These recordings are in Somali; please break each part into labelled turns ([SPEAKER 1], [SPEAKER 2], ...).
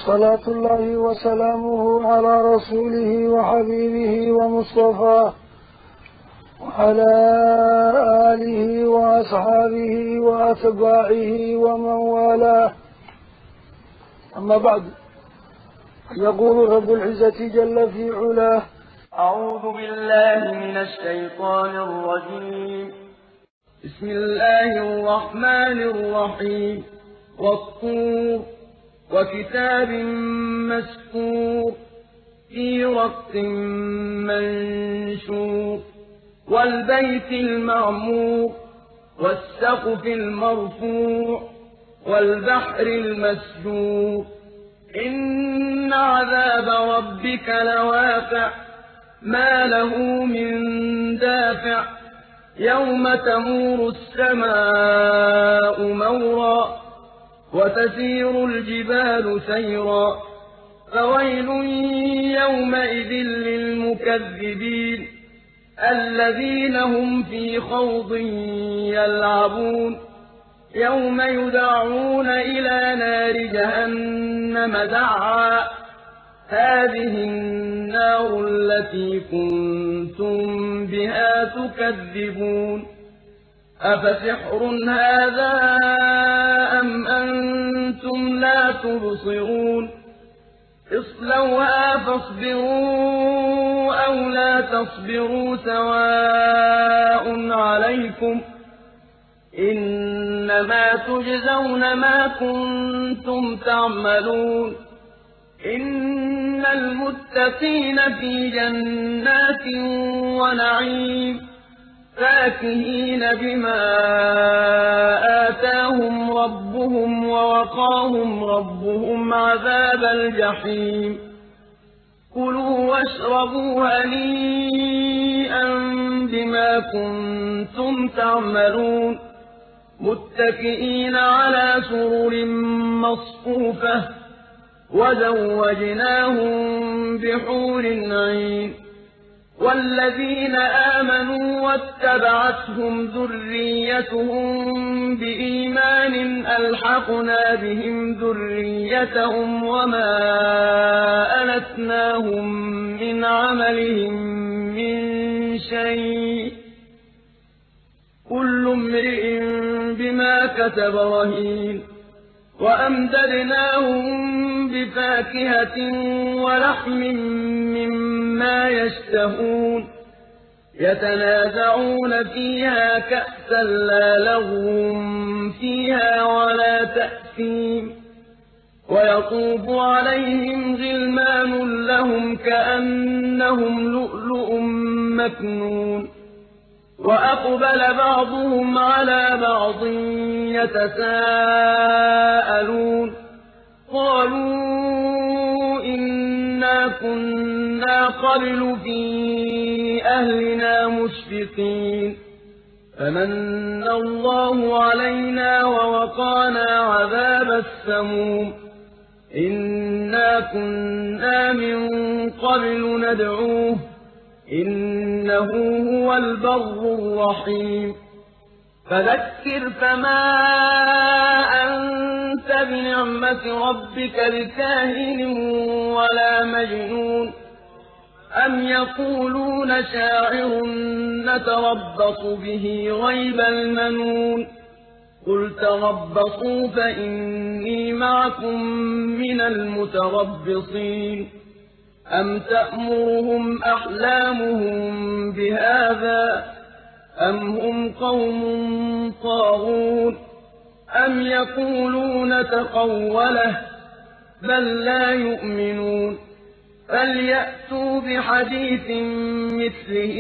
[SPEAKER 1] صلاة الله وسلامه على رسوله وحبيبه ومصطفاه وعلى آله وأصحابه وأتباعه ومن والاه. أما بعد، يقول رب العزة جل في علاه:
[SPEAKER 2] أعوذ بالله من الشيطان الرجيم، بسم الله الرحمن الرحيم. والطور وكتاب مسطور في رق منشور، والبيت المعمور والسقف المرفوع والبحر المسجور. إن عذاب ربك لواقع، ما له من دافع. يوم تمور السماء مورا وتسير الجبال سيرا، فويل يومئذ للمكذبين الذين هم في خوض يلعبون. يوم يدعون إلى نار جهنم دعا، هذه النار التي كنتم بها تكذبون. أفسحر هذا أم أنتم لا تبصرون؟ اصلوها فاصبروا أو لا تصبروا سواء عليكم، إنما تجزون ما كنتم تعملون. إن المتقين في جنات ونعيم، فاكهين بما آتاهم ربهم ووقاهم ربهم عذاب الجحيم. كلوا واشربوا هنيئا بما كنتم تعملون. متكئين على سرر مصفوفة وزوجناهم بحور عين. والذين آمنوا واتبعتهم ذريتهم بإيمان ألحقنا بهم ذريتهم وما ألتناهم من عملهم من شيء، كل امرئ بما كسب رهين. وأمددناهم بفاكهة ولحم مما يشتهون، يتنازعون فيها كأسا لا لغو فيها ولا تأثيم. ويطوف عليهم غلمان لهم كأنهم لؤلؤ مكنون. وأقبل بعضهم على بعض يتساءلون، قالوا إنا كنا قبل في أهلنا مشفقين، فمن الله علينا ووقانا عذاب السموم. إنا كنا من قبل ندعوه إنه هو البر الرحيم. فذكر فما أنت بنعمة ربك بكاهن ولا مجنون. أم يقولون شاعر نتربص به ريب المنون. قل تربصوا فإني معكم من المتربصين. أم تأمرهم أحلامهم بهذا أم هم قوم طاغون. أم يقولون تقوله بل لا يؤمنون. فليأتوا بحديث مثله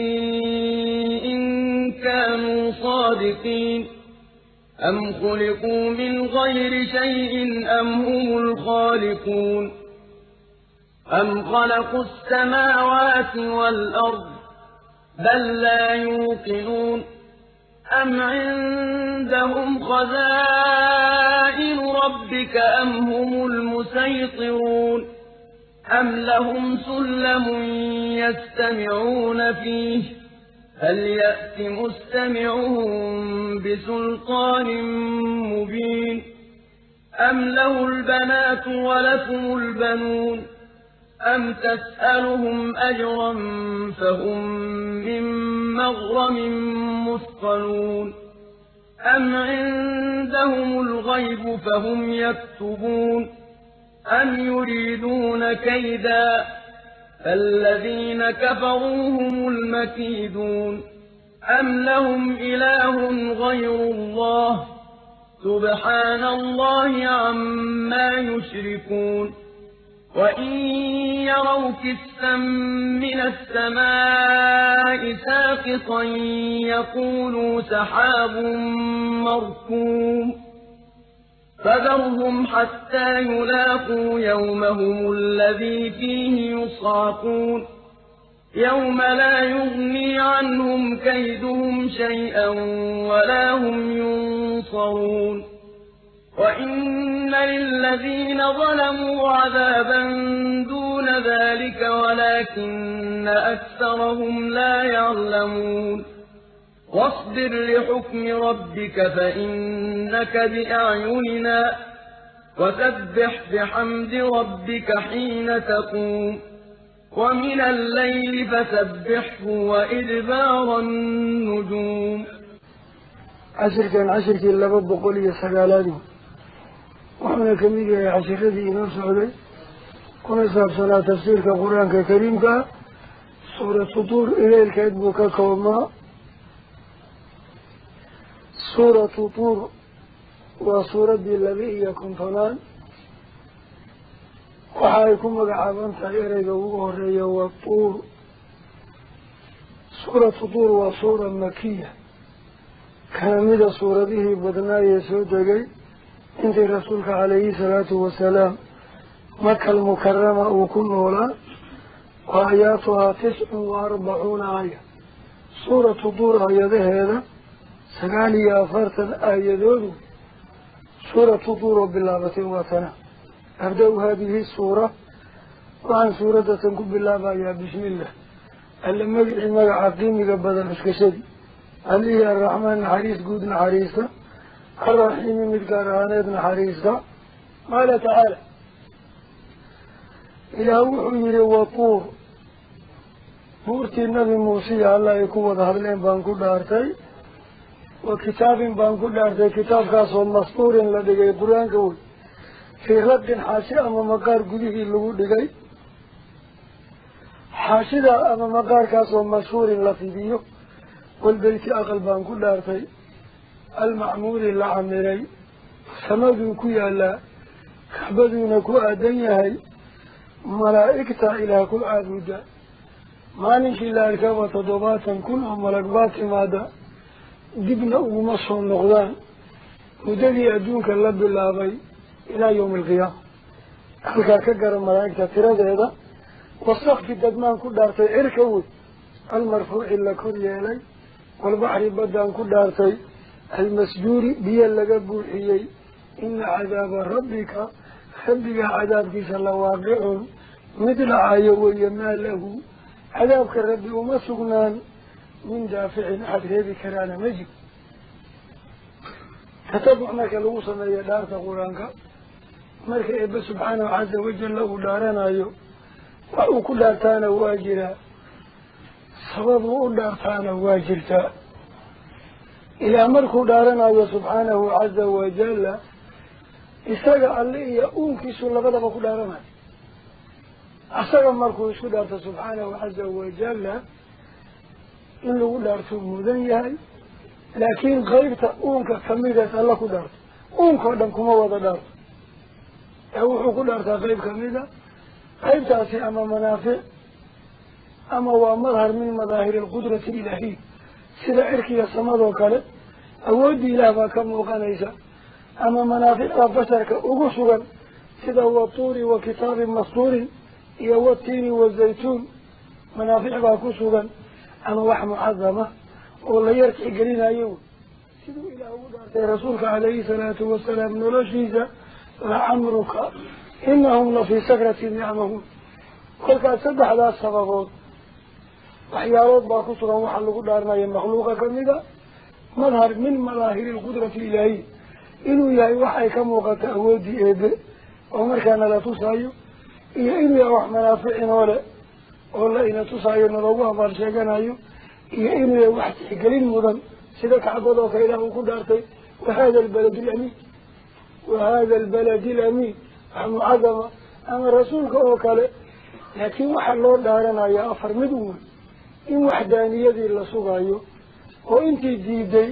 [SPEAKER 2] إن كانوا صادقين. أم خلقوا من غير شيء أم هم الخالقون. أم خلقوا السماوات والأرض بل لا يوقنون. أم عندهم خزائن ربك أم هم المسيطرون. أم لهم سلم يستمعون فيه فليأت مستمعهم بسلطان مبين. أم له البنات ولكم البنون أم تسألهم أجرا فهم من مغرم مثقلون أم عندهم الغيب فهم يكتبون أم يريدون كيدا فالذين كفروا هم المكيدون أم لهم إله غير الله سبحان الله عما يشركون وإن يروا كسفا من السماء ساقطا يقولوا سحاب مركوم فذرهم حتى يلاقوا يومهم الذي فيه يصعقون يوم لا يغني عنهم كيدهم شيئا ولا هم ينصرون وإن للذين ظلموا عذابا دون ذلك ولكن أكثرهم لا يعلمون واصبر لحكم ربك فإنك بأعيننا وسبح بحمد ربك حين تقوم ومن الليل فسبحه وإدبار النجوم.
[SPEAKER 1] عشركان عشركي 209 وحنا كمية عشرتي إنه سعودي كنا سابسنا تفسير كقرآن كريم كا سورة طور إلى الكاتب كوما سورة طور وسورة الذي يكون فلان وحايكم مقعبان تغيرك وغرية والطور. سورة طور وسورة مكية كان سورة به بدنا يسودك انت رسولك عليه الصلاة والسلام مكة المكرمة وكن ولا وآياتها 49 آية. سورة طور آيات هذا 49 آية. سورة طور بالله وثنا. أبدأ هذه السورة وعن سورة تنكب بالله يا بسم الله اللي مجع عقيم قبل مسكشدي عليه الرحمن حريص جود حريصة الرحيم مدكارانات حريصة. قال تعالى إلى وحي وطور بورتي النبي موسى الله يكون ظهر لهم بانكو دارتي وكتاب بانكو دارتي كتاب خاص ومسطور لدي قرآن كول في رد حاشئة أما مقار قده اللي دقي حاشئة أما مقار كاس ومشهور لفيديو والبيت أقل بانكو دارتي المعمور اللعمري سمدو كي ألا كعبدون كو أدنيهي ملائكة إلى كل عابدا مالك إلا أركاب تضباتا كلهم ملكبات ماذا دبنا ومصر النغضان ودلي أدونك اللب اللابي إلى يوم القيامة. halkaa ka gara malaa'igta tiradeeda wasaqfi dadmaan ku dhaartay cirka wey almarfuuci la kor yeelay walbaxri baddaan ku dhaartay almasjuuri biyo laga buuxiyey ina cadaaba rabbika rabbigaa cadaabkiisa la waaqicun mid dhacayo weeye maa lahu cadaabka rabbi uma sugnaan min daaficin axad reebi karaana ma jiro. Tatabuc marka lagu sameeyo dhaarta qur-aanka marka eebbe subxaanahu casa wajalla uu dhaaranayo wax uu ku dhaartaana waa jiraa sababuu u dhaartaana waa jirtaa. Ilaa markuu dhaaranayo subxaanahu casa wajalla isaga alle iyo uunkiisu labadaba ku dhaaranayo. Asaga markuu isku dhaarto subxaanahu casa wajalla in lagu dhaarto mudan yahay laakiin qaybta uunka kamidaas alla ku dhaarto uunkao dhan kuma wada dhaarto ee wuxuu ku dhaartaa qayb kamida qaybtaasi ama manaafic ama waa madhar min madaahiri alqudrati ilaahiya sida cirkiga samadoo kale awooddii ilaah baa ka muuqanaysa ama manaaficda basharka ugu sugan sida watuuri wa kitaabin mastuurin iyo watiini wazaytuun manaafic baa ku sugan ama wax mucadama oo la yar tixgelinayo siduu ilaah ugu dhaartay rasuulka calayhi salaatu wasalaam noloshiisa lacamruka inahum la fii sakratin yacmahuun. Kolkaas saddexdaas sababood waxyaalood baa ku sugan waxaa lagu dhaaranayo makhluuqa kamida madhar min madaahiri alqudrati ilaahiya Inuu yahay waxay ka muuqata awooddii eebe oo markaana la tusaayo, iyo inuu yahay wax manaafic inoo leh oo la ina tusaayo naloogu abaal sheeganayo, iyo inuu yahay wax tixgelin mudan sida kacbadoo kale ilaah uu ku dhaartay wahada albalad alamiin, wahada albaladi alamiin, wax mucadama ama rasuulka oo kale. Laakiin waxaa loo dhaaranayaa afar mid un wey: in waxdaaniyadii la sugaayo oo intii diiday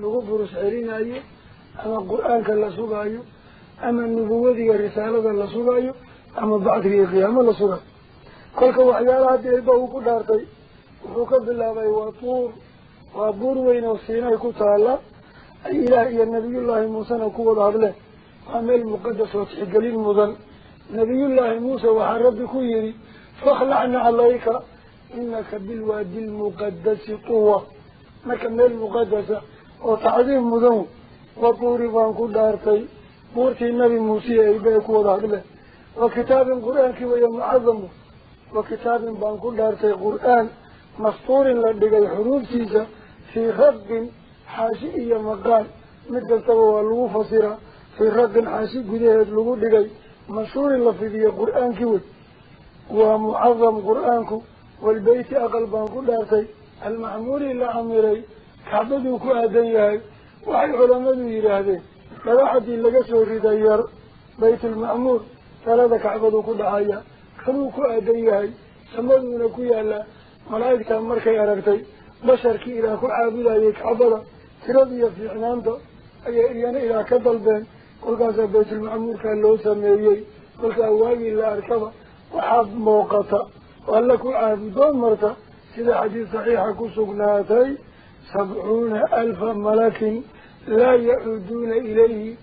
[SPEAKER 1] lagu burus celinayo, ama qur-aanka la sugaayo, ama nubuwadiiyo risaalada la sugaayo, ama bacdiga iyo qiyaamo la sugaayo. Kolka waxyaalaha haddii eebba uu ku dhaartay wuxuu ka bilaabay waa tuur, waa buur weyn oo Siinay ku taala, ay ilaah iyo nabiyullaahi Muusena ku wada hadleen. Waa meel muqadas oo tixgelin mudan. Nabiyullaahi Muuse waxaa rabbi ku yidhi fakhlacna calayka inaka bilwaadi lmuqadasi tuwa. Marka meel muqadasa oo tacdiim mudan. Wa tuuri baan ku dhaartay, buurtii nabi Muuse eebe ay ku wada hadleen. Wa kitaabin, qur-aankii waya mucadamu. Wa kitaabin baan ku dhaartay, qur-aan mastuurin la dhigay xuruuftiisa fii raqin, xaashi iyo maqaal mid kastaba waa lagu fasiraa. Fii raqin, xaashi gudaheed lagu dhigay, manshuurin la fidiyey, qur-aankii wey, waa mucadam qur-aanku. Walbeyti, aqal baan ku dhaartay, almacmuuri la camiray, kacbaduu ku aadan yahay. Waxay culammadu yidhaahdeen dhagaxadii laga soo riday yar baytulmacmuur talada kacbaduu ku dhacaya, kanuu ku aadan yahay, samaduuna ku yaalaa. Malaa'igta markay aragtay basharkii ilaah ku caabudayay kacbada tiradiiyo fiicnaanta ayay iyana ilaah ka dalbeen, kolkaasaa baytulmacmuurkaa loo sameeyey. Kolkaa waagii la arkaba waxaad muuqata oo alla ku caabudoo marta, sida xadiis saxiixa ku sugnaatay, 70,000 malakin laa yacuuduuna ilayhi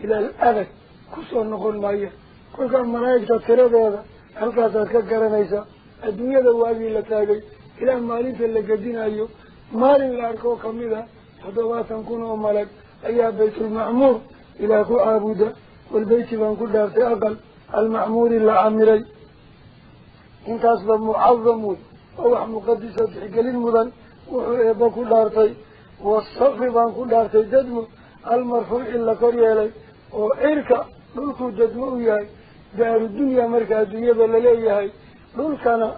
[SPEAKER 1] ila alabad, kusoo noqon maaya. Kolkaa malaa'igta tiradeeda halkaasaad ka garanaysaa. Adduunyada waagii la taagay ilaa maalinta la gedinayo, maalin la arkoo kamid a 70,000 oo malag ayaa baytulmacmuur ilaah ku caabuda. Walbeyti baan ku dhaartay, aqal almacmuuri la camiray. Intaasba mucadam wey oo wax muqadisa tixgelin mudan wuxuu eebba ku dhaartay. Wasaqfi baan ku dhaartay, dadmo almarfuuci la kor yeelay, oo cirka dhulkuu dadmo u yahay. Daarudunya marka adduunyada laleeyahay, dhulkana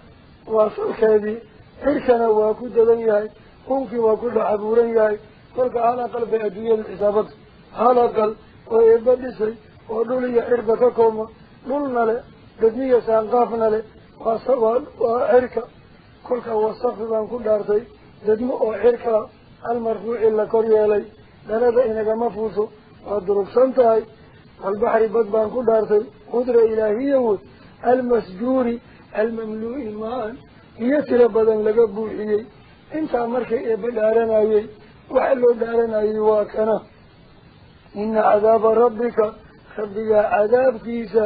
[SPEAKER 1] waa salkeedii, cirkana waa ku dadan yahay, unkii waa ku dhex abuuran yahay. Kolka hal aqal bay adduunyadu xisaabada, hal aqal oo eebba dhisay oo dhul iyo cirba ka koobma, dhulna le, dadmiya saanqaafna le, waa cirka. Kolka wasaqfi baan ku dhaartay, dadmo oo cirka almarfuuci la kor yeelay, dhalada inagama fuuso, waa durugsan tahay. Walbaxri, bad baan ku dhaartay, qudra ilaahiya wey, almasjuuri almamluu'i maan, biyo tiro badan laga buuxiyey. Intaa markay eebba dhaaranayey, waxa loo dhaaranayay waa kana: ina cadaaba rabbika, rabbigaa cadaabkiisa,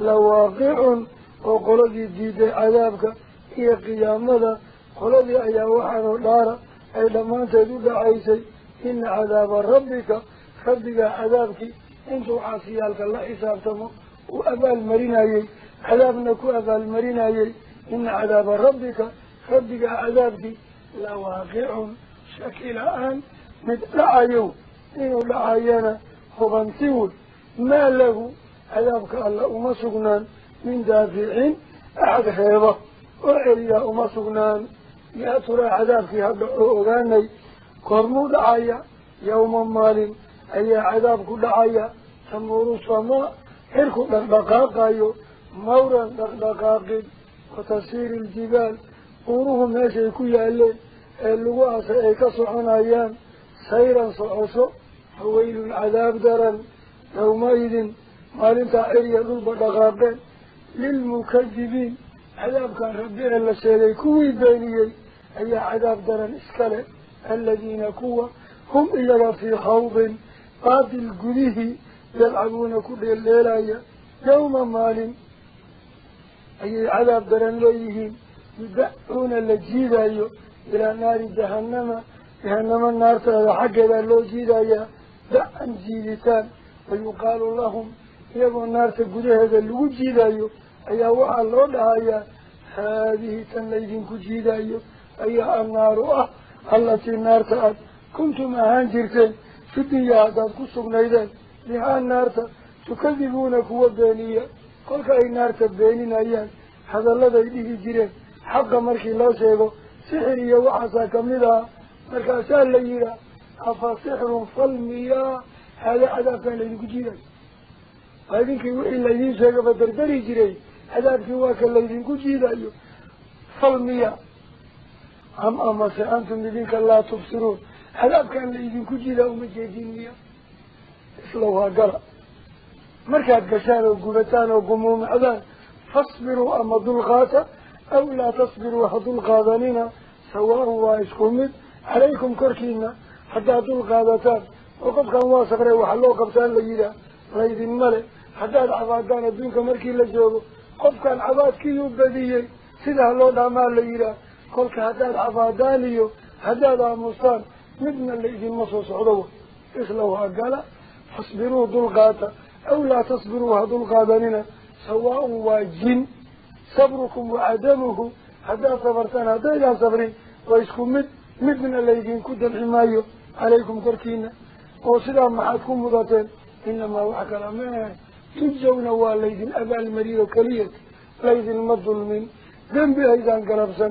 [SPEAKER 1] lawaaqicun, oo qoladii diiday cadaabka iyo qiyaamada, qoladii ayaa waxaanoo dhaara ay dhammaanteed u dhacaysay. Ina cadaaba rabbika, rabbigaa cadaabkii intuu caasiyaalka la xisaabtamo uu abaalmarinayey, cadaabna ku abaalmarinayey. Ina cadaaba rabbika, rabbigaa cadaabkii, lawaaqicun, shaki la-aan mid dhacayow, inuu dhacayana hubanti wey. Maa lahu, cadaabka alla uma sugnaan, min daaficin, axad reeba oo celiyaa uma sugnaan. Yaa turaa cadaabkii hadda oo ogaanay koormuu dhacaya? Yawma, maalin ayaa cadaabku dhacaya, tamuuru samaa, xirku dhaqdhaqaaqayo, mawran dhaqdhaqaaqid, watasiiri iljibaal, buuruhu meeshay ku yaaleen ee lagu aasay ay ka soconayaan, sayran socosho. Fawaylun, cadaab daran, yawmaidin, maalintaa ciriya dhulba dhaqaaqeen, lilmukadibiin, cadaabkan rabbi ee la sheegay kuwii beeniyey ayaa cadaab daran iskale. Aladiina, kuwa, hum iyaga, fii khawdin, baatil gudihii, yalcabuuna, ku dheeldheelaya. Yawma, maalin ayay cadaab daran leeyihiin, yudacuuna, la jiidayo, ilaa naari jahannama, jahanamo naarteeda xaggeedaa loo jiidayaa, dacan, jiiditaan. Wayuqaalu lahum, iyagoo naarta gudaheeda lagu jiidayo ayaa waxaa loo dhahayaa: haadihi, tan laydinku jiidayo ayaa annaaru ah, allatii, naarta aad kuntum ahaan jirteen. في الدنيا هداد كسوغنيدين بها النار تكذبون كوا بينية قولك أي نار تبينين أيان هذا الذي يديه جيرين حق مركي الله شيغو سحرية وحسا كمدها مركاسان ليرا أفا سحر فالمياه هذا عذاب كان ليدينكو جيرين هذينك وحي ليدين شيغو فدردري جيرين عذاب كواك ليدينكو جيرين فالمياه أم أما سأنتم لذينك لا تبصرون عذاب كان ليدينكو جيرين ومجيدين مياه إسلوها قرأ مركات قشان وقبتان وقموم عذان فاصبروا أما دلغاتا أو لا تصبروا هدلغادانين سواء وإسكمد عليكم كركينا حتى دلغادتان وقف كان واصبري وحلو قبتان ليدا ليدين ملي حتى العبادان الدنك مركي لجوبه قف كان عباد كيو بديي سيده الله دعمال ليدا قولك حتى العبادانيو حتى العمستان مدنا ليدين مصوص عضوه إخلوها قال فاصبروا دلغاتا أو لا تصبروا هدلغادانين سواء واجن صبركم وعدمه حتى صبرتان هذا إلى صبري وإسكم مدنا ليدين كد الحماية عليكم كركينا وصلا معكم مضاتين إنما وحك الأمان تجزون والليدين أبا المريض كلية ليدين مظلمين ذنبي أيضا قلبسا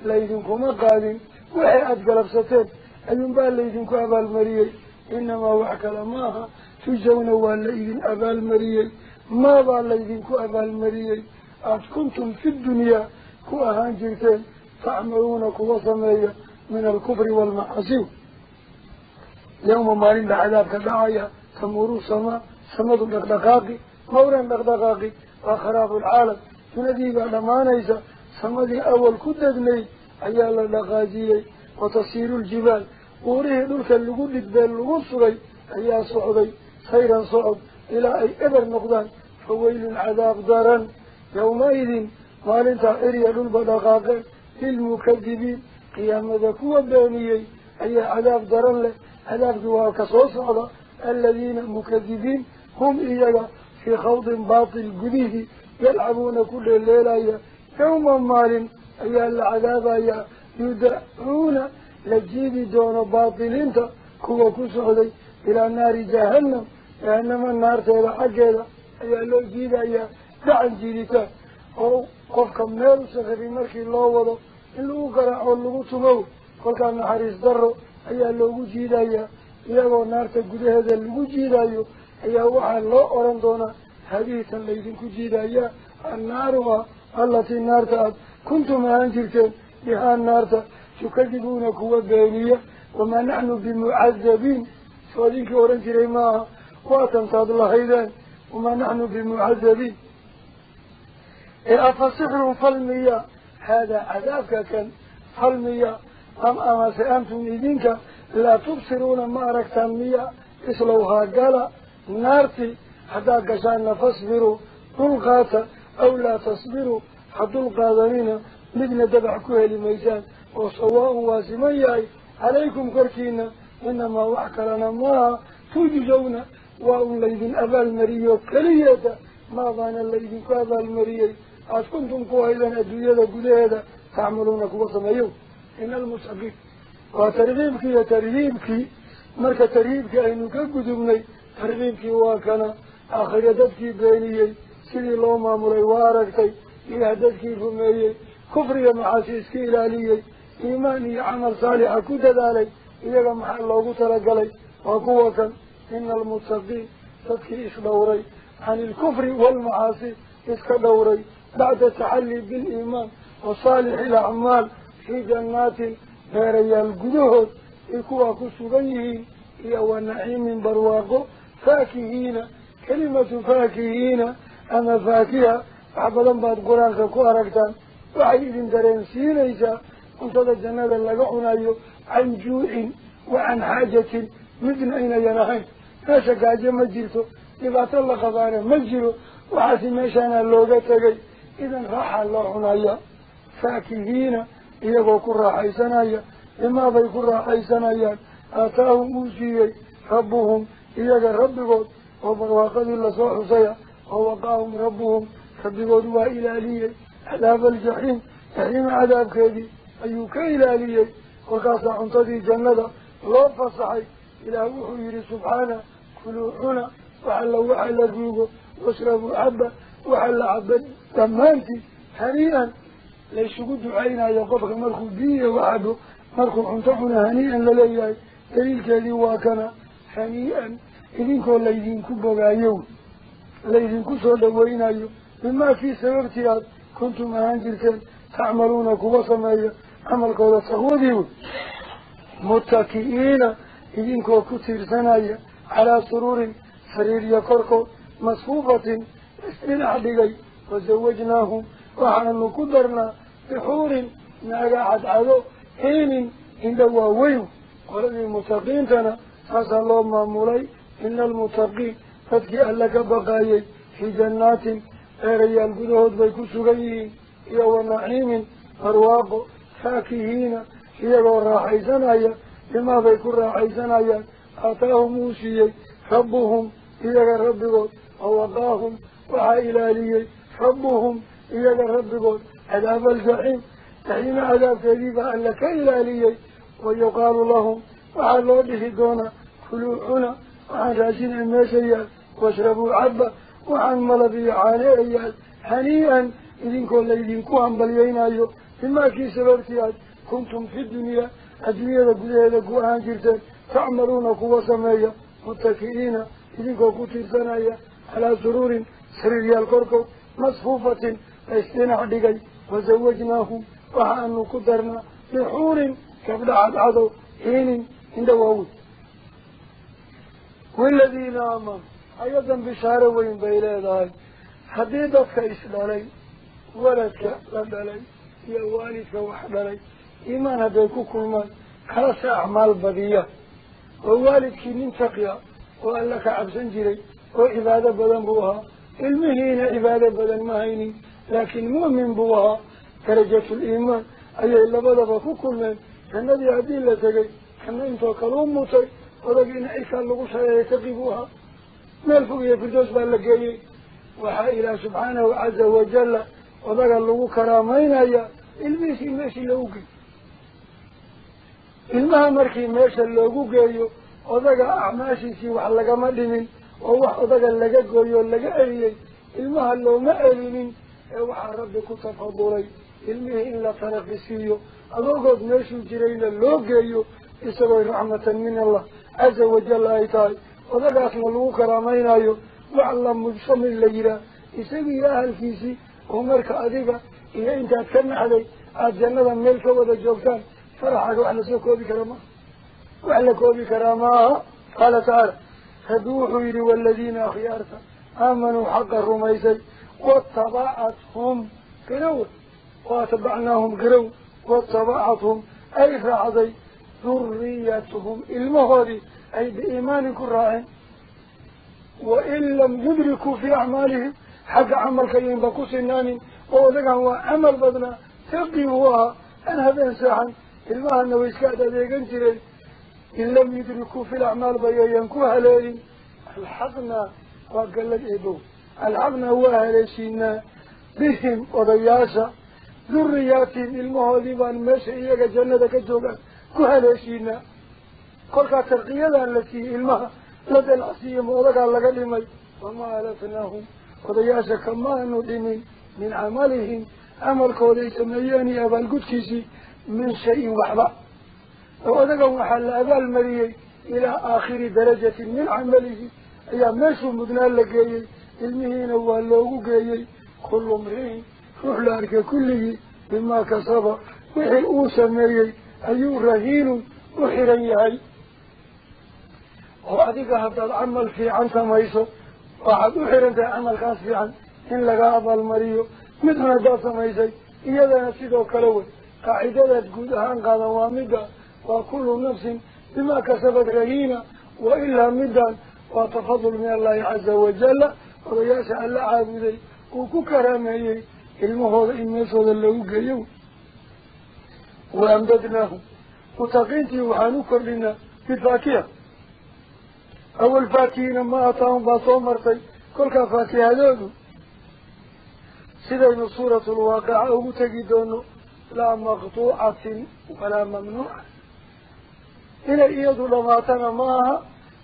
[SPEAKER 1] ليدين كما قادين وحيات قلبستين أيضا ليدين كأبا المريض إنما وحك الأمان تجزون والليدين أبا المريض ما بالليدين كأبا المريض أت كنتم في الدنيا كأهان جرتين تعملون كوصمية من الكفر والمعاصي يوم مارين بعذاب كدعايا تمر السماء سمد دقدقاقي مورا دقدقاقي وخراب العالم تندي بعد ما نيسا سمدي أول كددني أيالا لغازيي وتصير الجبال وريه دولك اللقود باللغصري أيا صعدي سيرا صعد إلى أي إبر نقدان فويل العذاب دارا يومئذ مالنتا إريا للبدقاق للمكذبين قيام ذكوة بانيي أي عذاب درن له عذاب ذواك صوصعدا الذين مكذبين هم إياك في خوض باطل قديه يلعبون كل الليلة يوما مال أي العذاب يدعون لجيب دون باطلين كوا كسعدي إلى نار جهنم جهنم النار تيلا حقيلا أي لو جيب أي دعن جيريتا أو قفك ميل سخري مركي الله وضو إن لو قرأ لغو تمو قل كان حريص درو أي لو جيدايا إياغو نارتا قده لغو جيدايو أي وحا الله أرندونا حديثا ليدنكو جيدايا النار التي النار كنتم أنجلتين بها النار تكذبون كوا بينية وما نحن بمعذبين سوادينك أورنجري معها واتنتاد الله إذن وما نحن بمعذبين أفسحر فالمية هذا عذابك كان فالمية أم أما سأنتم إذنك لا تبصرون ما أركتم مية إسلوها قال نارتي حتى قشان فاصبروا دلقاتا أو لا تصبروا حتى القادرين مثل دبع كهل ميزان وصواء واسمياي عليكم كركينا إنما وحك لنا ما تجزون وأن ليذن أبا المريو كلية ما ظان الليذن كأبا المريو أت كنتم قوهيدا أدوية قديدا تعملون كوصميو إن المتقين وترغيبك يا ترغيبك مرك ترغيبك أينك قدمني ترغيبك واكنا آخر يددك بينيي سيدي الله مامري واركتي إلى ددك فميي كفري معاسيسك إلاليي إيماني عمل صالح كددالي إياك محل الله تلقلي وقوة إن المتقين تدكي إسدوري عن الكفر والمعاصي إسكدوري بعد التحلي بالإيمان وصالح الأعمال في جنات بيريا القدهد إكوا كسبيه إيا نعيم برواقه فاكهين كلمة فاكهين أما فاكهة عبداً بعد قرآنك كواركتان وحيد درين سينيسا كنت الجنة لقعنا عن جوع وعن حاجة مثل أين ينهين ماشا قاجة مجلته إذا طلق قضانا مجله وحاسي ماشانا اللوغة تغي إذن راح الله عنايا فاكهين إيقو كرا حيسانايا إما بي كرا حيسانايا آتاهم موسيي ربهم إيقا ربكود وبرواقد الله صوحسيا ووقاهم ربهم ربكود وإلاليي عذاب الجحيم جحيم عذاب كذي أيوك إلاليي وكاسا عنتدي جنة لو فصحي إلى وحير سبحانه كلوا عنا وحل وحل الروغ واشربوا عبا وحل عبا دمانتي هنيئا ليس قد عينا يقفك مرخو بيه وحده مرخو عنطحنا هنيئا لليهي دليل كذي واكنا هنيئا إذنكو ليذنكو بغايو ليذنكو سودوينايو بما في سببتيات كنتم أهانجرتين تعملون كوبا سمايا عمل كودا تقوذيو متكئين إذنكو كتير سنايا على سرور سرير يكركو مصفوفة استنعدقي وزوجناهم وحن كدرنا بحور ناقا عدعدو حين عند واويو قرد المتقين تنا أسأل الله مامولي إن المتقين فتكي أهلك بقايا في جنات أريال قدهد بيكسوغيه إيا ونعيم أرواق فاكهين إيا راحيسانايا لما بيكون راحيسانايا آتاهم موسيي ربهم إيا ربهم ووقاهم وعائلاليي ربهم إيا ربهم عذاب الجحيم تحيم عذاب كذيبا ألك إلاليي ويقال لهم وعلى به دون كلوا عنا وعن راسين الماشية واشربوا عبا وعن ملبي عالي هنيئا إذنكو ليذنكو عن بليين أيو بما كي سببتيات كنتم في الدنيا أدوية لقلية لقوان جرتين تعملون قوة سماية متكئين إذنكو كتير سنايا على سرور سرير الكركو مصفوفة استنع دقي وزوجناهم وحأنو قدرنا بحور كبل عدعدو حين عند واوت والذين آمنوا أيضا بشارة وين بيلاداي حديدك إسلالي ولدك لدلي يا والدك وحدلي إيمان هديكو كل ما خلاص أعمال بدية ووالدك من تقيا وقال لك عبسن جري وعبادة بدن بوها المهين عبادة بدن مهيني لكن مؤمن بوها درجة الإيمان أي إلا بدأ كل من النبي عديل لتقي كما انتو كلهم مطي ولكن عيسى اللغوصة يتقبوها ما الفقية فردوس باللقي وحا إلى سبحانه عز وجل وذلك اللغو كرامين أي الميسي ميسي لوقي المها مركي ميسي اللوقي وذلك أعماشي وحلق مدمن ووح وذلك اللقاقوي واللقاقي المها اللو مألمن وحا ربك تفضلي المه إلا تنقسيه أذوقود ميسي جرين اللوقي إسرائي رحمة من الله عز وجل أيتاي وذلك أصلا لغو كرامين أيو وعلم مجسم الليلة إساقي أهل كيسي ومرك أذيك إذا أنت أتكلم علي الجنة ملك وذا جوكتان فرحك وعلى سوكو بكرامة وعلى كو بكرامة. قال تعالى فدوحوا إلي والذين أخيارتا آمنوا حق الرميسي واتبعتهم قروا واتبعناهم قروا واتبعتهم أي فعضي ذريتهم المهوري أي بإيمان كراعين وإن لم يدركوا في أعمالهم حق عمل كيين بكوسنان وذلك هو عمل بدنا تقي هو أن هذا إنسان المها أنه إسكاد ذيك إن لم يدركوا في الأعمال بيينكوها ليلي الحقنا وقال لك إبو الحقنا هو هلسينا بهم وضياسة ذرياتهم المهودي بان ماشي جنة كجوغا كهلسينا كل ترقية التي المها لدى العصيم وذلك لقلمي وما ألفناهم وضياسة كما ندمين من عملهم عمل كودي سمياني أبا القدسي من شيء وحبا وذلك وحل أبا المريي إلى آخر درجة من عمله أي ماشي مدنان لقيي المهين واللوغو قيي كل امرئ روح لارك كله بما كسب وحي أو سميي أي رهين وحريهي وأديك هذا العمل في عن سميسو وحد أحرنت عمل كاس في عن إن لقى أبا المريو مثل هذا سميسي إيادا نسيدو كلوي قاعدة تقودهان قادة وامدة وكل نفس بما كسبت رهينة وإلا مدا وتفضل من الله عز وجل ورياسة الله عابدي وكو كرامي المهوض إميسو اللي قيو وأمددناهم وتقينتي وحانو لنا بالفاكهة أول فاكهين ما أعطاهم باصوم مرتي كل كفاكهة ذو سيدين سورة الواقعة وتجدون لا مقطوعة ولا ممنوعة إلى إيادو لماتنا معها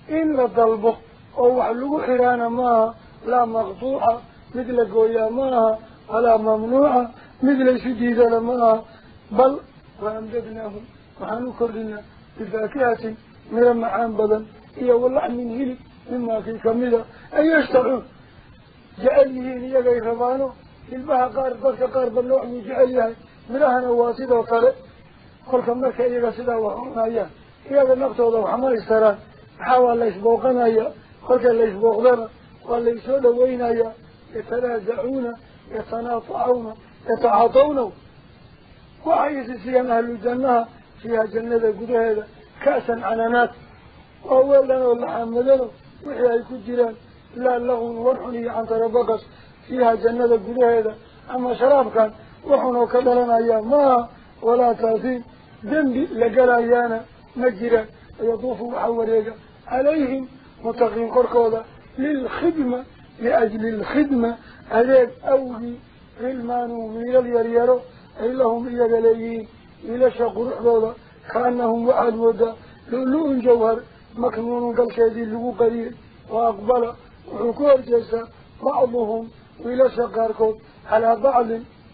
[SPEAKER 1] إن لدلبه أو وحلقو حرانا معها لا مقطوعة مثل قويا معها ولا ممنوعة مثل سجيدة معها بل وأمددناهم وحنو كردنا بفاكهة من المعان بدن إيا والله من هلي مما في كمدة أن يشتعون جعليهين إيا ربانو ilmaha qaar dadka qaar ba nooc buu jecel yahay midhahana waa sidoo kale kolka marka iyaga sidaa wax cunayaan iyaga naftooda waxma istaraan maxaa waa la isbooqanaya kolka la isbooqdana waa la isoo dhaweynaya yatanaazacuuna yatanaatacawna yatacaatawna waxay isi siiyaan ahlu jannaha fiiha jannada gudaheeda ka'san cananaat waa weelan oo laxaamadano wixii ay ku jiraan laa laqun warxun iyo cantarabaqas فيها جنة قدهدا أما شراب كان وحنو كدلنا يا ما ولا تاثيم ذنبي لقلايانا مجرا يطوف وحوريقا عليهم متقين كركودا للخدمة لأجل الخدمة أذيك أوغي غلمان وميل اليريرو أي لهم إيقاليين إلى شاقر كأنهم وعد ودا لؤلؤ جوهر مكنون قلكيدي لغو قليل وأقبل وحكور جيسا بعضهم وإلى شقاركم على بعض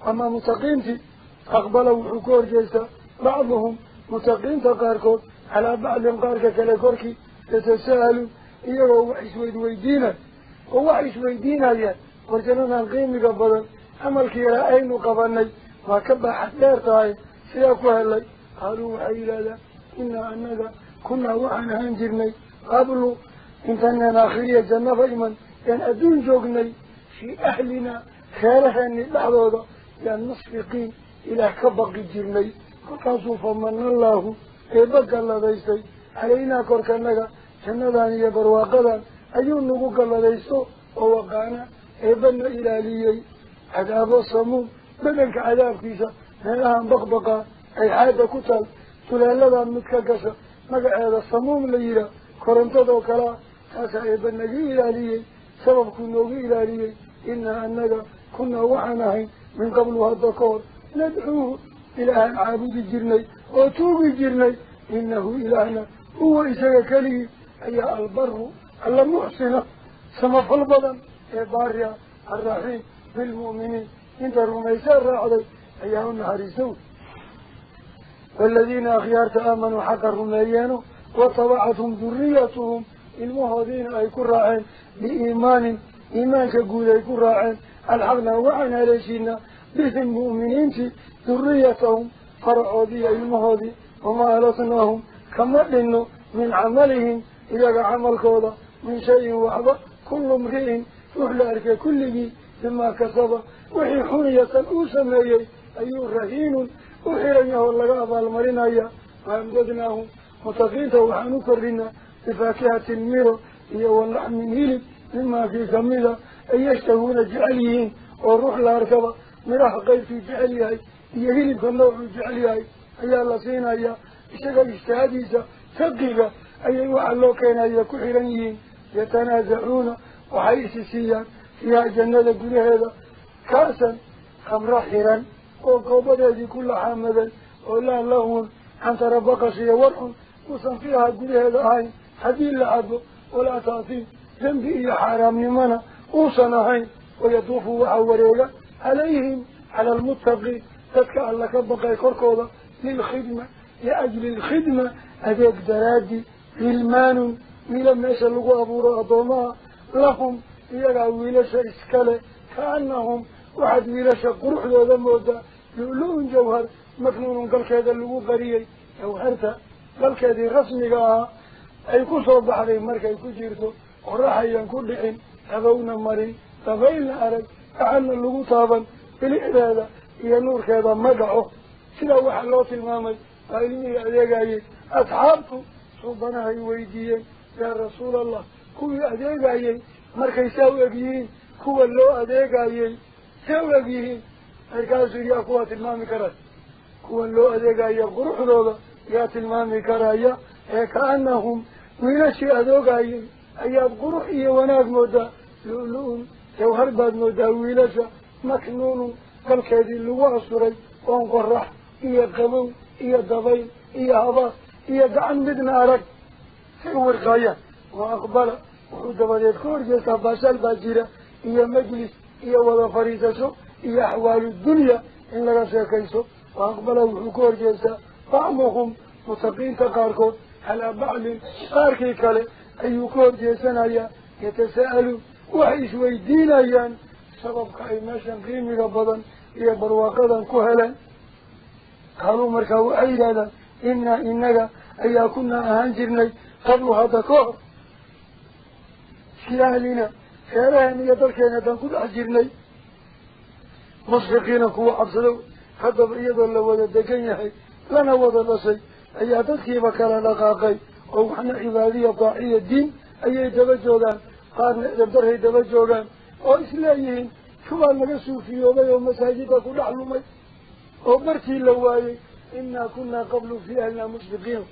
[SPEAKER 1] أما متقينتي أقبلوا حكور جيسا بعضهم متقين تقاركم على بعض قارك كالكوركي يتساءلوا إياه وحش ويدويدينا ووحش ويدينا يا ورجلنا القيم قبلا عملك رأينا قبلني وكبا حتى تاي سيأكوها لي قالوا وحي لا إنا أننا كنا وحنا هنجرني قبلوا إنتنا آخرية جنة فإيمان كان أدون جوغني في أهلنا خيرهن لحظة لأن نصفقين إلى كبق جرني كقصوا فمن الله إبقى الله ديستي علينا كوركنغا جندان يبرواقدا أيون نقوك الله ديستو ووقعنا إبنا إلى ليي عذاب الصموم بدنك عذاب كيسا لأنها بقبقا أي حادة كتل تلالدا متكاكسا مقع هذا الصموم ليرا كورنتدو كلا تاسا إبنا إلى ليي سبب كنوغي إلى إنا أننا كنا وحناهين من قبل هذا الكور ندعوه إله عابد الجرني وتوب الجرني إنه إلهنا هو إساق كلي أي البر المحسنة سما فالبدن إباريا الرحيم بالمؤمنين إنت الرميسان راعدي أيها النهاريسون والذين أخيارت آمنوا حق الرميان وطبعتهم ذريتهم المهدين أي كراعين بإيمان إيمان كقول أي كراعين الحقنا وعنا ليشينا بهم مؤمنين ذريتهم فرعوا دي المهدي وما ألصناهم كما لنه من عملهم إذا عمل كوضا من شيء وحبا كل امرئ يحلى كله بما كسب وحي حرية أسمي أي رهين أحرنيه اللقاء المرنية وأمددناهم متقينته وحنكرنا بفاكهة الميرو هي واللحم هيلب مما في كميلة أن يشتهون جعليين والروح لأركبة مراح قيل جعليها هي هيلب كالنوع جعليها أي الله سينا هي إشتغل اجتهاديسة تقيقة أي وعلو كان أي كحرانيين يتنازعون وحيسسيا فيها جنة كل هذا كأسا خمر حرا وقوبة هذه كل حامدا ولا لهم أنت ربك سيورح وصن فيها كل هذا هاي حديل لعبه ولا تعطيه ذنبي حرام لمنا وصن هاي ويطوف وحوريك عليهم على المتقي تتكأ لك بقى كركوضة للخدمة لأجل الخدمة أذيك درادي غلمان ميلا ميسا لغو أبورا أضوما لهم إياقا ويلاشا إسكالة كأنهم واحد ويلاشا قروح ذا مودا لؤلؤ جوهر مكنون قلك هذا اللغو قريي جوهرتا قلك هذه رسمي أي كسر بحري مركا يكجيرتو وراحا ينكدعين أبونا مرين تبين أرد كأن اللغو طابا بالإرادة إيا نور كذا مدعو سلا واحد لو تلمامي قائلني أديقاي أصحابته صوبنا هاي يا رسول الله كوي أديقاي مركي ساوي كوي اللو أديقاي ساوي مركاسو يا قوة المامي كراي كوي اللو أديقاي قروح دولا يا تلمامي كرايا كأنهم ويلشي أدوقاي أياب قروحي وناك مودا لؤلؤ جوهر باد مودا ويلشا مكنون قلكيدي اللي عصري وانقرح إيا قبو إيا دبيل إيا هباس iyo gacan midna arag say u warqaayaan wa aqbala wuxuu dabadeed ka horjeestaa baashaal baa jira iyo majlis iyo wada fadhiisasho iyo axwaalu dunya in laga sheekaysto wa aqbala wuxuu ka horjeestaa bacduhum mutaqiinta qaarkood calaa bacdin qaarkii kale ayuu ka horjeesanayaa yatasa'aluun waxay isweydiinayaan sababka ay meeshan qiimiga badan iyo barwaaqadan ku heleen qaaluu markaa waxay yidhahdaan innaa inaga ayaa kunaa ahaan jirnay qablu hadda ka hor fii ahlina reeraheen iyo dalkeena haddaan ku dhex jirnay mushfiqiina kuwa cabsadow haddaba iyadoo la wada degan yahay lana wada dhashay ayaa dadkiiba kala dhaqaaqay oo waxna cibaadiya daaciya diin ayay daba joogaan qaarna edabdarray daba joogaan oo isleeyihiin kuwaa naga suufiyoobay oo masaajidda ku dhex lumay oo bartii la waayey innaa kunaa qablu fii ahlina mushfiqiina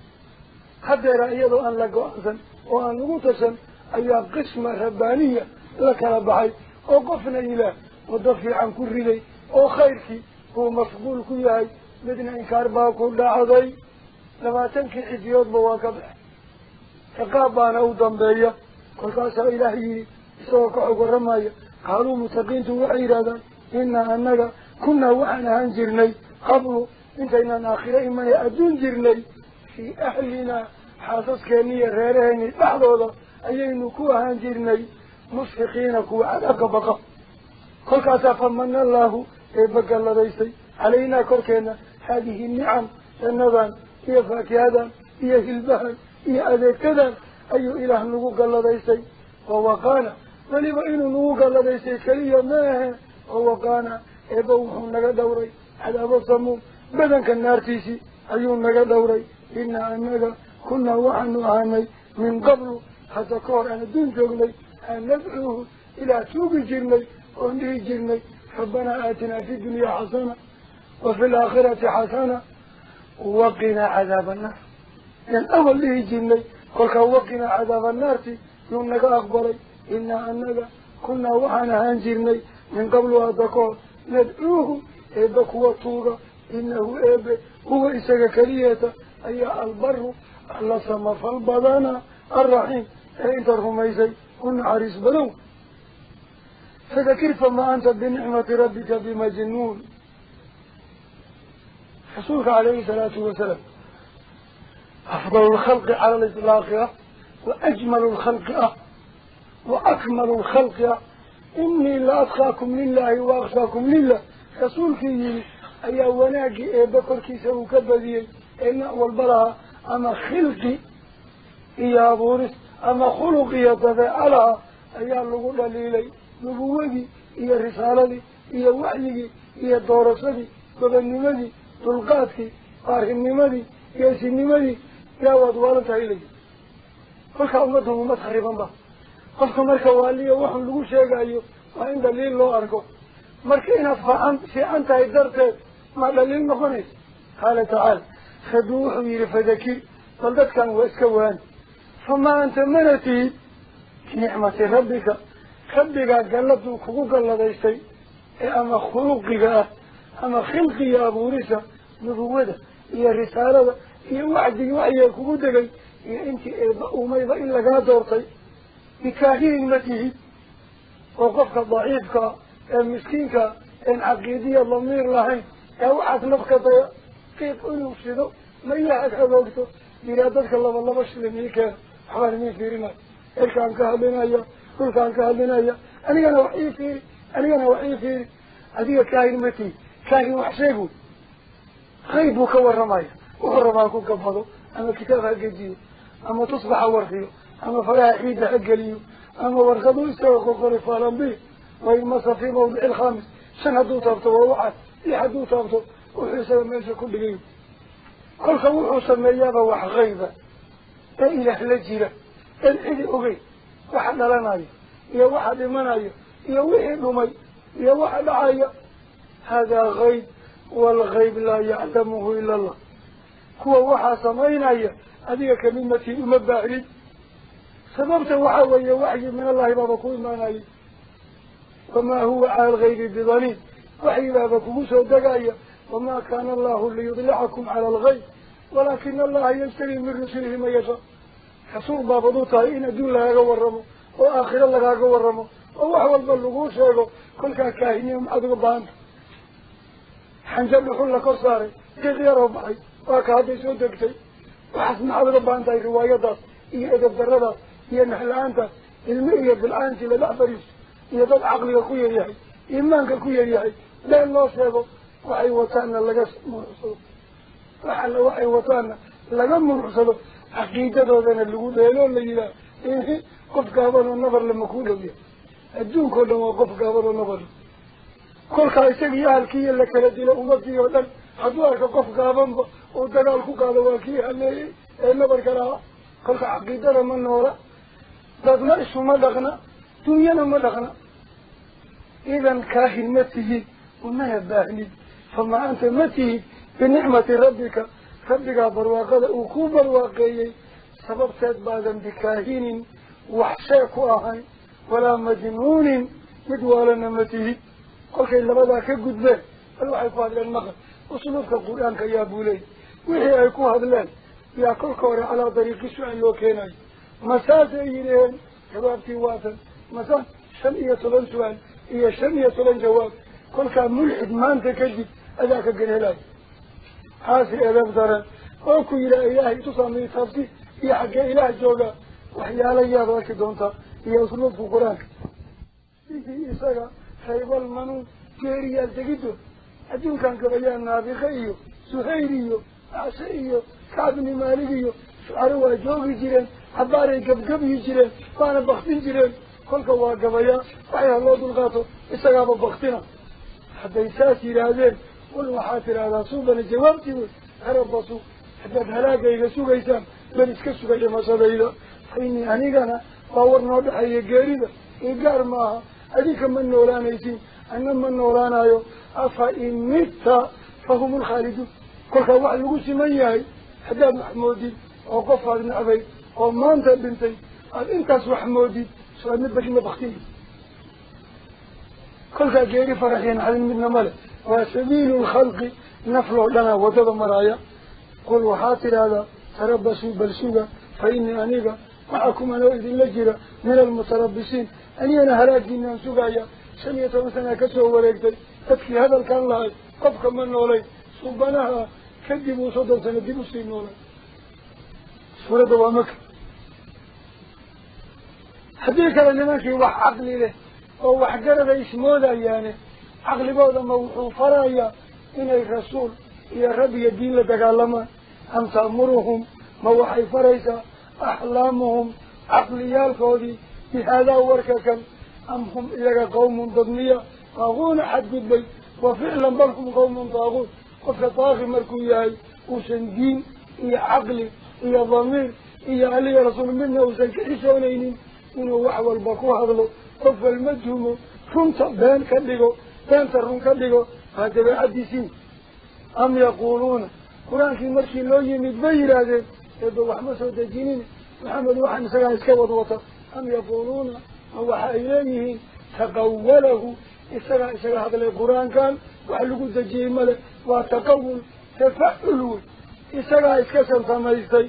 [SPEAKER 1] haddeera iyadoo aan la go-aansan oo aan lagu tashan ayaa qisma rabbaaniya la kala baxay oo qofna ilaah waddo fiican ku riday oo khayrkii uu mashquul ku yahay midna inkaar baa ku dhacday 20kii cidiyoodba waa ka baxay ciqaab baana u dambeeya kolkaasaa ilaah yidhi isagoo ka xog warramaya qaaluu mutaqiintu waxay yidhahdaan innaa annaga kunaa waxaan ahaan jirnay qablu intaynaan aakhiro imanay adduun jirnay fii ahlinaa xaasaskeeni iyo reeraheenii dhexdooda ayaynu ku ahaan jirnay mushfiqiina kuwa cadaabka baqa kolkaasaa famana allaahu eebba galladaystay calaynaa korkeenna haadihi nicam jannadan iyo faakihadan iyo hilbahan iyo adeegtadan ayuu ilaah nagu galladaystay wawaqaana weliba inuu nagu galladaystay keliya maahe wawaqaana eebba wuxuu naga dhowray cadaabo samuum badanka naartiisii ayuu naga dhowray innaa annaga kunaa waxaanu ahaanay min qablu hadda ka hor aan adduun joognay aan nadcuuhu ilaah tuugi jirnay oon dhihi jirnay rabbanaa aatinaa fi dunyaa xasana wa fi alaakhirati xasana waqinaa cadaaba annaar yaan awal dhihi jirnay kolkaa waqinaa cadaaba annaarti yuu naga aqbalay innaa annaga kunaa waxaan ahaan jirnay min qablu hadda ka hor nadcuuhu eebba kuwa tuuga innahu eebe huwa isaga keliyeeta ayaa albaru alla samafal badana alraxiim ee inta rumaysay u naxariis badow fadakir famaa anta binicmati rabbika bimajnuun rasuulka calayhi salaatu wasalaam afdalu lkhalqi cala litlaaqi ah wa ajmalu lkhalqi ah wa akmalu lkhalqi ah inii la adkhaakum lilaahi wa akhshaakum lilah rasuulkii yidhi ayaa wanaaggii eebba korkiisa uu ka badiyey ee nooc walba lahaa ama khilqi iyo abuuris ama khuluq iyo dabeeco lahaa ayaa lagu dhaliilay nubuwadii iyo risaaladii iyo waxyigii iyo doorashadii gobonnimadii dulqaadkii baarinimadii geesinimadii yaa waad waalan tahay layihi kolkaa ummadda ummad khariban ba qofka marka waaliya waxun lagu sheegayo waa in dhaliil loo arko marka inaad fiican tahay darteed ma dhaliil noqonaysa qaala tacaala hadduu wuxuu yidhi fadakir bal dadkan waa iska waani famaa anta mana tihid binicmati rabbika rabbigaa galladuu kugu galladaystay ee ama khuluqiga ah ama khilqiga abuurisa nubuwada iyo risaalada iyo wacdigii waxyiga kugu degay iyo intii eebba uumayba in lagaa doortay bikaahinin ma tihid oo qofka daciifka ee miskiinka een caqiidiya damiir lahayn ee waxaad nafka daya qiiq inuu shido ma ilaah ag hagoogto yiraa dadka laba laba shilin ii keena waxbaan idiin fiirinaya cirkaan ka hadlinaya dhulkaan ka hadlinaya anigana wax ii fiiri anigana wax ii fiiri adiga kaahin ma tihid kaahin wax sheeg wey qayb buu ka warramaya wuxuu rabaa ku gabado ama kitaab ha gejiyo ama tusbax ha warqiyo ama faraha ciidda ha geliyo ama warqadu isaga qoqoray faalambi wain masa fii mawdici alkhaamis 5 hadduu taabto waa waxaas 6 hadduu taabto wuxuu isaga meesha ku dhigay kolka wuxuu sameeyaaba wax qayba ee ilaah la jira een cidi ogey waxa dhalanaya iyo waxa dhimanaya iyo wixii dhumay iyo waxa dhacaya haadaa qayb waalghayb laa yaclamuhu ila allah kuwa waxaa samaynaya adiga kamid matii uma baahnid sababta waxa weeye waxyi min allahi baaba ku imaanayay wamaa huwa cala alghaybi bidaniin waxyi baaba kugu soo degaya wamaa kaana allahu liyudlicakum cala alghayb ولكن الله يجتبي من رسله ما يشاء. رسول بابدوتها إن أدون لها ورمو وآخر لها ورمو ووحوال بلغو شيغو كل كاهنين عدو بانت حنجل حل كرساري كغيره بحي وكهدي سو دغتي وحسن عدو بانت اي روايadaas iyo edeb daradaas iyo naxlaanta ilmi iyo bil'aanti la fariis iyo dad caqliga ku yaryahay iimaanka ku yaryahay been loo sheego waxay wataana laga muruxsado waxa waxay wataana laga muruxsado caqiidadoodana lagu dheelo la yiraahdo in qof gaaban oo nabar lama ku dhow yahay adduunka dhan waa qof gaaban oo nabar kolka isaga ahalkii la kala dilo ummadii oo dhan hadduu arko qof gaabanba oo dagaal ku qaado waa kii haleeyay ee nabarka lahaa. Kolka caqiidada ma noola, dadna isuma dhaqna, dunyana ma dhaqna. Idan kaahin ma tihid umana baahnid. Fama anta ma tihid binicmati rabbika, rabbigaa barwaaqada uu ku barwaaqeeyey sababteed baadan bikaahinin wax shee ku ahayn walaa majnuunin mid waalana ma tihid. Kolkay labadaa ka gudbeen bal waxay ku hadleen maqal usluubka qur-aanka yaa buuley wixii ay ku hadleen yaa kolka hore calaa dariiqi su-aal loo keenayo. Masaasay yidhaheen jawaabtii waatan masa 15 su-aal iyo 15 jawaab. Kolkaa mulxid maanta kadib adaa ka garhelayo xaasi edeb daran oo ku yidhaha ilaahay tusaamay taabti iyo xaggee ilaah jooga waxyaala yaad arki doontaa iyo usluubka qur-aanka. Bihii isaga raybal manuun geeriyaal tegiddo adduunkan gabayaa naabiqe iyo suhayr iyo acse iyo kacb bni maalig iyo shucaro waa joogi jireen, xabaaray gabgabyi jireen, waana baktin jireen. Kolka waa gabayaa waxay haloo dulqaato isagaaba baktina. Hadday saas yidhaahdeen qul waxaad tidhaahdaa suubana jawaabtii wey tarabasu haddaad halaagayga sugaysaan bal iska suga dhimashadayda. Fa innii anigana waa war noo dhexeeya geerida ii gaar maaha, adinka ma noolaanaysin anna ma noolaanayo. Afa in mitta fahum lkhaaliduun. Kolkaa wax lagu siman yahay haddaad wax moodid oo qofaad nacbay oo maanta dhintay aada intaas wax moodid soo adna beri ma baktinaysa. Kolkaa geeri faraxiyo naxdin midna male, waa sabiilu lkhalqi nafloo dhanaa waddada maraaya. Qul waxaad tidhaahdaa tarabasuu bal suga fa innii aniga macakum anoo idinla jira min almutarabisiin anigana halaagiinaan sugaya. 15 sana kasoo wareegtay dadkii hadalkan lahay qofka ma noolay suubanaha kadib uu 30 sano dib usii noolay. Suuradda waa maka. Haddii kale nimankii wax caqli leh oo waxgarada ismoodayaane caqligooda ma wuxuu farayaa inay rasuul iyo rabbi iyo diin la dagaalamaan? Am ta'muruhum ma waxay faraysaa axlaamuhum caqliyaalkoodii bihaadaa warka kan? Am hum iyaga qawmun dadmiya taaquuna xadgudbay? Wa ficlan bal hum qawmun taaquun. Qofka taaqi markuu yahay uusan diin iyo caqli iyo damiir iyo aliya rasuul midna uusan ka xishoonaynin inuu wax walba ku hadlo, qof walma dumo, runta been ka dhigo, beenta run ka dhigo, waa dabeecadiisii. Am yaquuluuna qur-aankii markii loo yimid bay yidhaahdeen eeba wax ma soo dejinin maxamed waxaan isagaa iska wadwata. Am yaquuluuna ma waxa ay leeyihiin taqawalahu isagaa isaga hadlay qur-aankan wax lagu dejiyey male, waa taqawul tafacul wey, isagaa iska sansamaystay.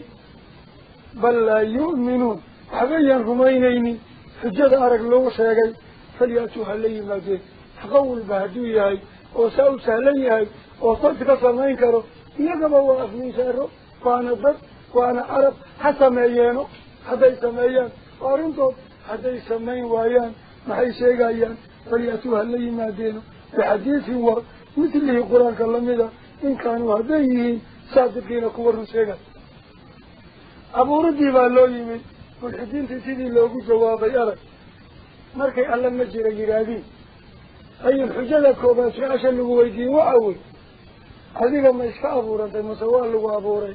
[SPEAKER 1] Bal laa yu'minuun waxbayaan rumaynaynin xujada arag loo sheegay. Falyaatuu ha la yimaadeen. Taqawul ba hadduu yahay oo saa u sahlan yahay oo dad ka samayn karo iyagaba waa afmiishaaro, waana dad waana carab, ha sameeyeeno. Hadday sameeyaan waa arrintood, hadday samayn waayaan maxay sheegayaan? Falyaatuu ha la yimaadeeno bixadiisin war mitlihi qur-aanka lamida in kaanuu hadday yihiin saadiqiina kuwa run sheegay. Abuuradii baa loo yimid mulxidiintii sidii loogu jawaabay arag markay alla ma jira yidhaahdiin. Ayib xujada koobaad su-aasha lagu weydiiyey waxa wey adiga ma iska abuurantay mase waa lagu abuuray?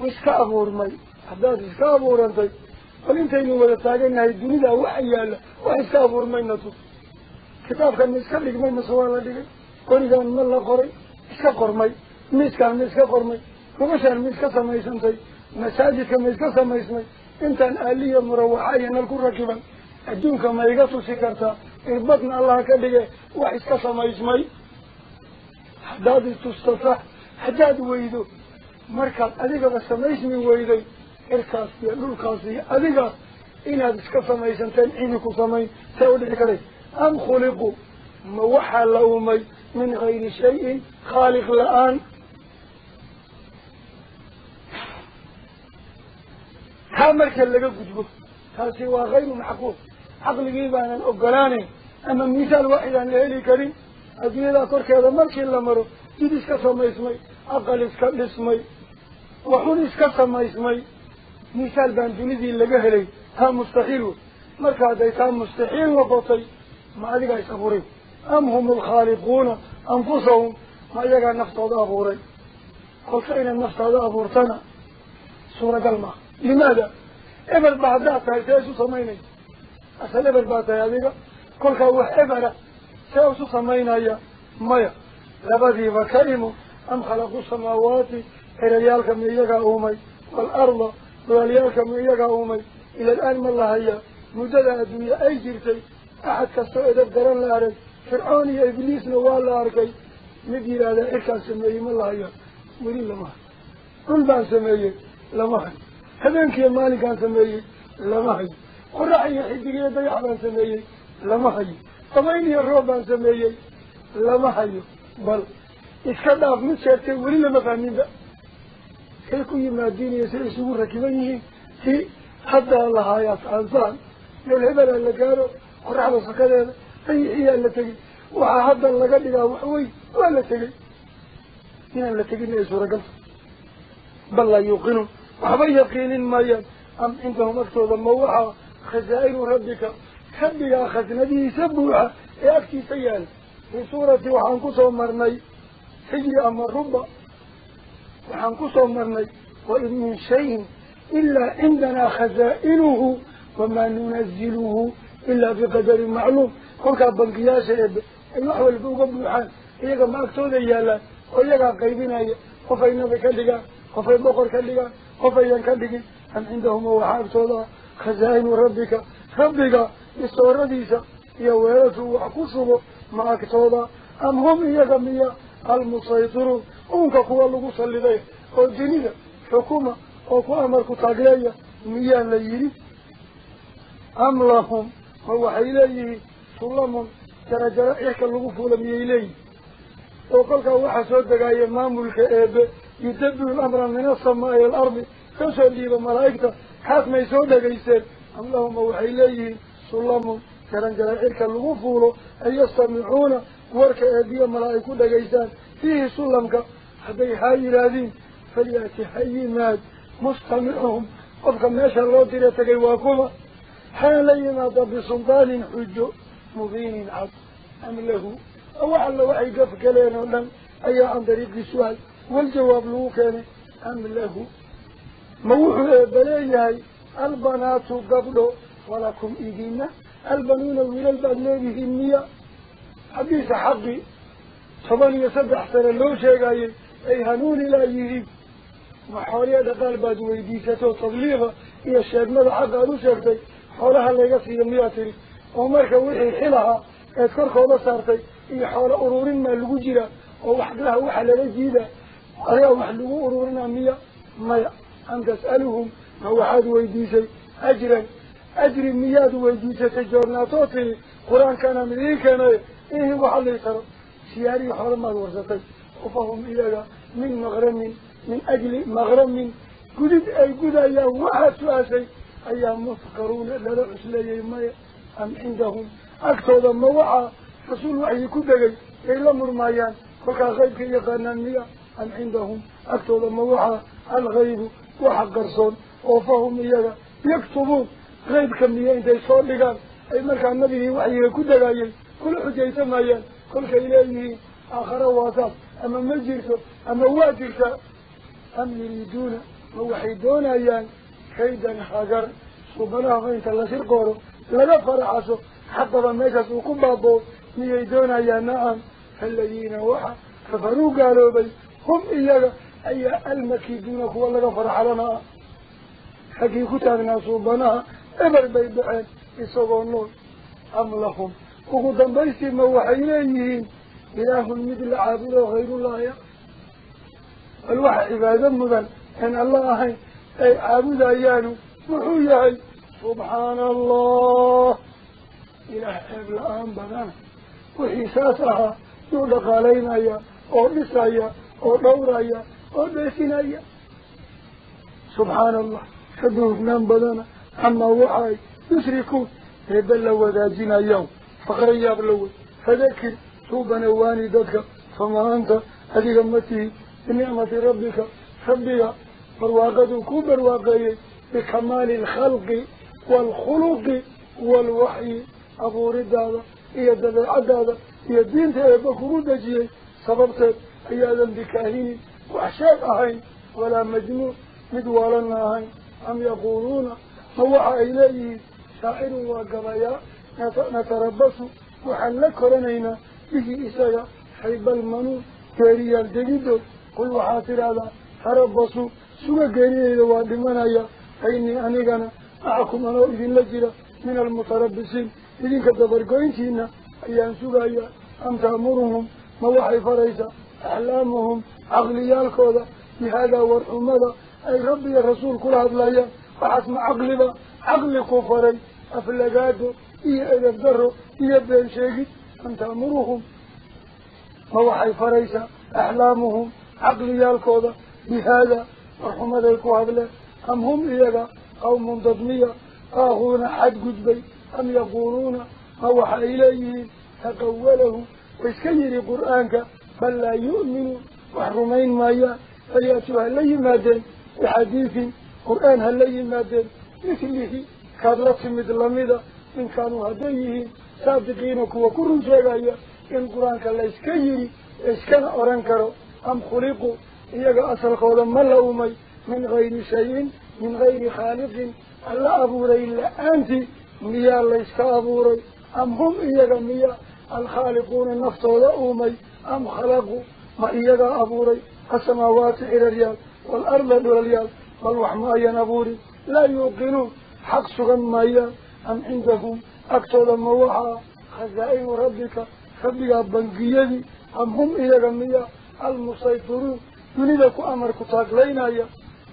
[SPEAKER 1] Ma iska abuurmay? Haddaad iska abuurantay bal intaynu wada taagannahay dunida waxa yaalla wax iska abuurmayna tu. Kitaabkan ma iska dhigmay mase waa la dhigay? Qorigaan ma la qoray? Iska qormay? Miiskaan ma iska qormay? Gobashaan ma iska samaysantay? Masaajidka ma iska samaysmay? Intaan aaliya murawaxa iyo nal ku rakiban adduunka ma iga tusi kartaa? Irbadna allah ka dhige wax iska samaysmay. Haddaad istusta sax, haddaad weydo Markaad adigaba samaysmi weyday cirkaas iyo dhulkaas iyo adigaas inaad iska samaysanteen cidi ku samayn see u dhici karay. Am khuliquu ma waxaa la uumay min gayri shayin khaaliq la-aan. Taa marka laga gudbo taasi waa hayru macquul, caqligii baanan ogolaaneyn ama misaal waaxidaan la heli karin. Adduunyadaa korkeeda markii la maro jid iska samaysmay, aqal iska dhismay, waxun iska samaysmay, misaal baan dunidii laga helay. Taa mustaxiil wey. Marka hadday taa mustaxiil noqotay ma adigaa is abuuray? Am hum alkhaaliquuna anfusahum, ma iyagaa naftooda abuuray? Kolka inaad naftaada abuurtana suuragal maaha. Limaada? Eber ba haddaad tahay see isu samaynaysa? Asal eber baa tahay adiga, kolkaa wax ebera see isu samaynaya? Maya, labadiiba ka imo. Am khalaqu samaawaati, erayaalka ma iyagaa uumay? Waalarda, walaalyaalka ma iyagaa uumay? Ila al-aan ma lahayaa muddada adduunya ay jirtay axad kastoo edab daran la arag. Fircoon iyo ibliisna waa la arkay, mid yidhaahdaa cirkaan sameeyey ma lahayaa? Weli lama hayo. Dhul baan sameeyey lama hayo. Habeenkiiyo maalinkaan sameeyey lama hayo. Qorax iyo xidig iyo dayax baan sameeyey lama hayo. Dabayl iyo roob baan sameeyey lama hayo. Bal iska dhaaf mid sheegtay weli lama fahminba say ku yimaadiin iyo say isugu rakiban yihiin. Si haddaa lahaayaa saansaan meel hebelaa la gaaro, qoraxda sakadeeda dayixiyaa la tegey, waxaa hadda laga dhigaa waxwey waa la tegey. Inaan la tegin ay suuragalta. Bal laa yuuqinuun, waxba yaqiinin maayaan. Am cindahum agtooda ma waxaa khazaa'inu rabbika, rabbigaa khasnadihiisa buuxa ee agtiisa yaala. Fii suurati waxaan kusoo marnay xijri ama ruba, waxaan kusoo marnay wain min shayin ilaa cindanaa khazaa'inuhu wamaa nunaziluhu ilaa biqadarin macluum. Kolkaa bankiyaasha eebe ay wax walba uga buuxaan iyaga ma agtooda yaalaan oo iyagaa qaybinaya. Qofay nabi ka dhigaan, qofay boqor ka dhigaan, qof ayan ka dhigin. Am cindahuma waxaa agtooda ah khazaa'inu rabbika, rabbiga istooradiisa iyo weelashuu wax ku shubo ma agtooda? Am hum iyaga miya almusaytiruun, uunka kuwa lagu salliday oo dunida xukuma oo ku amarku taagleeya miyaa la yidhi? Am lahum ma waxay leeyihiin sulamun, jarajaro cirka lagu fuula miyay leeyihin? Oo kolkaa waxaa soo degaaya maamulka eebe yudabiru lamra min asamaa'i alardi, kasoo dhiiba malaa'igta, kaas may soo dhegayseen? Am lahuma waxay leeyihiin sulamun, jaranjaro cirka lagu fuulo, ay yastamicuuna warka eebiyo malaa'ig ku dhegaystaan fiihi sulamka. Hadday haa yidhaahdiin falyaati ha yimaad mustamicuhum, qofka meesha loo dira tegay waa kuma, hana la yimaada bisultaanin xujo mubiinin cad. Am lahu wax alla waxay gafgaleen oo dhan ayaa can dariiqi su-aal waljawaab lagu keenay. Am lahu ma wuxuu eebba leeyahay albanaatu gabdho, walakum idina albanuuna wiilal baad leedihiin miya? Haddiise xaqii 13 sano loo sheegayay ay hanuuni laa yihiin, ma xooliya dhaqaal baad weydiisatoo tabliiqa iyo sheegmada xaqa aad u sheegtay xoolaha layga siiyo miyaa tiri? Oo marka wixii xilahaa eed korkooda saartay iyo xoolo ururin maa lagu jiraa oo waxlaha waxa lala jiidaa adigaa wax lagu ururinaa miya? Maya. Am tas'aluhum ma waxaad weydiisay ajran, ajri miyaad weydiisatay joornaatoo tiri qur-aankanaan idiin keenay ihi waxa lii taro siyaarihii xoolo maad warsatay? Fahum iyaga min maqramin, min ajli maqramin, gudid ay gudayaan waxaad su-aashay ayaa mufkaruuna lala cusleeyey maya. Am cindahum agtooda ma waxaa rasuul waxyi ku degay ay la murmaayaan kolkaa qaybka yaqaanaan miya? Am cindahum agtooda ma waxaa alghaybu waxa qarsoon oo fahum iyaga yaktubuun qaybka miya intay soo dhigaan ay markaa nabigii waxyiga ku degayay kula xujaysamayaan kolkay leeyihiin aakhare waasaas ama ma jirto ama waa jirtaa. Am yuriiduuna ma waxay doonayaan kaydan hagar, suubanaha inta la shirqooro laga faraxaso xaqaba meeshaas uu ku baaboo miyay doonayaan? Nacam. Faaladiina waxa kafaruu gaaloobay hum iyaga ayaa almakiiduuna kuwa laga faraxalana ah. Xaggii ku taagnaa suubanaha eber bay dhaceen isagoo nool. Am lahum ugu dambaystii ma waxay leeyihiin ilaahun mid la caabudo hayrullaahi? الوحى عبادة مدن إن الله أهين أي عابد أيانو محوياي سبحان الله إله إبلان بدن وحساسها يولق علينا يا أو نسايا أو دورايا أو ديسينايا سبحان الله شدوفنان بدنا أما وحي يشركون يبلى وذاجنا يوم فقريا بلوي فذكر توبنا واني ددك فما أنت هذه أمتي بنعمة ربك ربك برواقته كبر واقعي بكمال الخلق والخلق والوحي أبو ردادة إيا دبع إيا الدين تأبكو دجيه سببت أيادا بكاهين وحشاك أهين ولا مجنون مدوالا أهين أم يقولون موحى إليه شاعر وقبيا نتربص وحلك رنينا به إسايا حيب المنون كاريا الجديد قل وحاطر هذا تربصوا سوى كاريا وادمنايا فإني أنيقنا أعكم أنا إذن لجرة من المتربصين إذن كتبرقوينتين أيان سوى أم تأمرهم موحي فريسة أحلامهم عقليالكوذا بهذا والحمد أي ربي الرسول كل هذا الأيام وحسم عقلبا عقل كفري أفلقاته إيا إذا الدر إيا بين شيء أم تأمرهم موحي فريسة أحلامهم عقليالكوذا بهذا والحمد الكوهبلة أم هم إياك قوم ضدمية آخون حد قدبي أم يقولون موحى إليه تقوله ويسكير قرآنك بل لا يؤمن وحرمين مايا فليأتوا هلي مادين بحديث قرآن هلي مادين مثله كادلت مثل إن كانوا هديه صادقين وكرن شيئا إن قرآنك لا يسكير إسكن أرنكرو أم خلقوا إياك أصل قولا ما لأمي من غير شيء من غير خالق ألا أبوري إلا أنت ميا الله إسكا أبوري أم هم إياك ميا الخالقون النفط لأمي أم خلقوا ما إياك أبوري السماوات إلى الريال والأرض إلى الريال بل وحما ينبوري لا يوقنون حق سغن أم عندهم أكثر موحى خزائن ربك ربك بنقيدي أم هم إياك ميا المسيطرون يريدك أمر كتاقلين